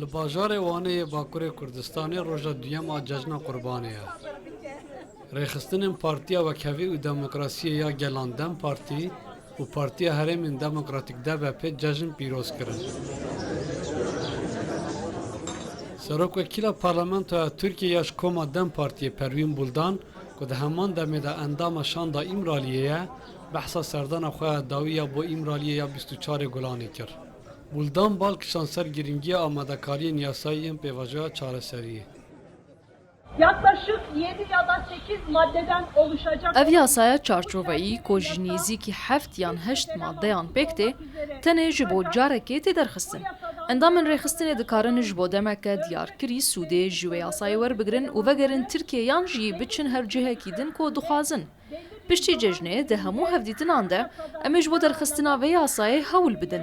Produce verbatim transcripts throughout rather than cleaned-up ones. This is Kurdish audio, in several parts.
Li bajarê Wanê yê Bakurê Kurdistanê roja duyem a Cejna Qurbanê ye. Rêxistinên Partiya Wekhevî û Demokrasiyê ya Gelan DEM Partî û Partiya Herêmên Demokratîk D B P cejn pîroz kirin. Serokwekîla Parlamentoya Tirkiyê ya ji koma DEM Partiyê Perwîn Buldan, ku di heman demê de endama Şanda Îmraliyê ye, behsa serdana xwe ya dawî ya bo Îmraliyê ya bîst û çarê Gulanê kir. Buldan bal kişand ser girîngiya amadekariyên yasayî yên pêvajoya çareseriyê. Yaklaşık yedi ya da sekiz maddeden oluşacak. Ev yasaya çarçoveyî ku ji nêzîkî heft yan heşt maddeyan pêk tê, tenê ji bo carekê tê derxistin. Endamên rêxistinê dikarin ji bo demeke diyarkirî sûdê ji wê yasayê werbigirin û vegerin Tirkiye yan jî biçin her cihekî din ku dixwazin. Piştî cejnê di hemû hevdîtinan de em ê ji bo derxistina vê yasayê hewl bidin.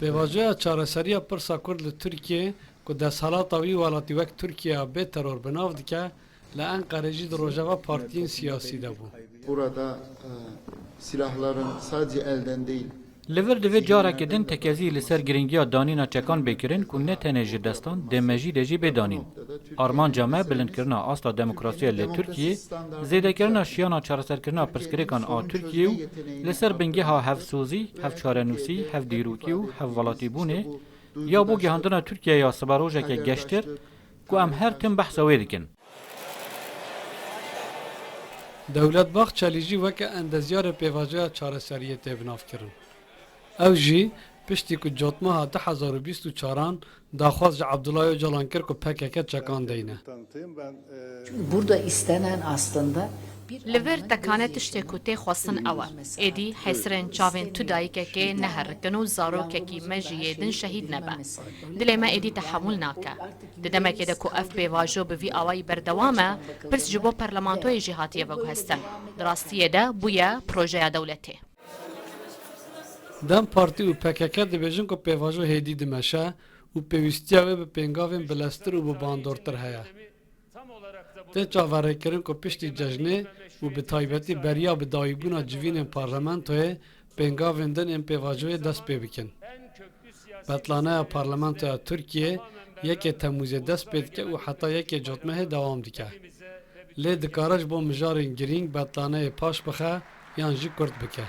Pêvajoya çareseriya pirsa Kurd li Tirkiyê, ku desthilata wî welatî wek Tirkiyeya bê teror bi nav dike, li Enqerê jî di rojeva partiyên siyasî de bû. Burada e, silahların sadece elden değil, Li vir divê carekê din tekezî li ser girîngiya danîna çekan bê kirin ku ne tenê ji destan, dê mejî de jî bê danîn. Armanca me bilindkirina asta demokrasiyê li Tirkiyê, zêdekirina şiyana çareserkirina pirsgirêkan a Tirkiyê û li ser bingeha hevsozî, hevçarenûsî, hevdîrokî û hevwelatîbûnê ya bo gihandina Tirkiyeya siberojeke geştir ku em her tim behsa wê dikin. Dewlet Bahçelî jî weke endezyarê pêvajoya çareseriyê tê binavkirin. Ew jî piştî ku cotmeha du hezar û bîst û çaran daxwaz ji Abdullah Ocalan kir ku P K K çekan deyne. Burada istenen aslında bir Li vir tekane tiştê ku tê xwestin ew e. Êdî hesirên çavên tu dayikekê neherikin û zarokekî me ji yê din şehîd nebe. Dilê me êdî tehemûl nake. Di demekê de ku ev pêvajo bi vî awayî berdewam e, pirs ji bo parlamentoyê jî hatiye veguhestin. Di rastiyê de bûye projeya dewletê. DEM Partî û P K K dibêjin ku pêvajo hêdî dimeşe û pêwîstiya wê bi pêngavên bileztir û bi bandortir heye. Tê çaverêkirin ku piştî cejnê û bi taybetî beriya bi dawîbûna civînên parlamentoyê pêngavên din ên pêvajoyê dest pê bikin. Betlaneya Parlamentoya Tirkiyê yekê Temûzê dest pê dike û heta yekê Cotmehê dewam dike. Lê dikare ji bo mijarên girîng betlaneyê paş bixe yan jî kurt bike.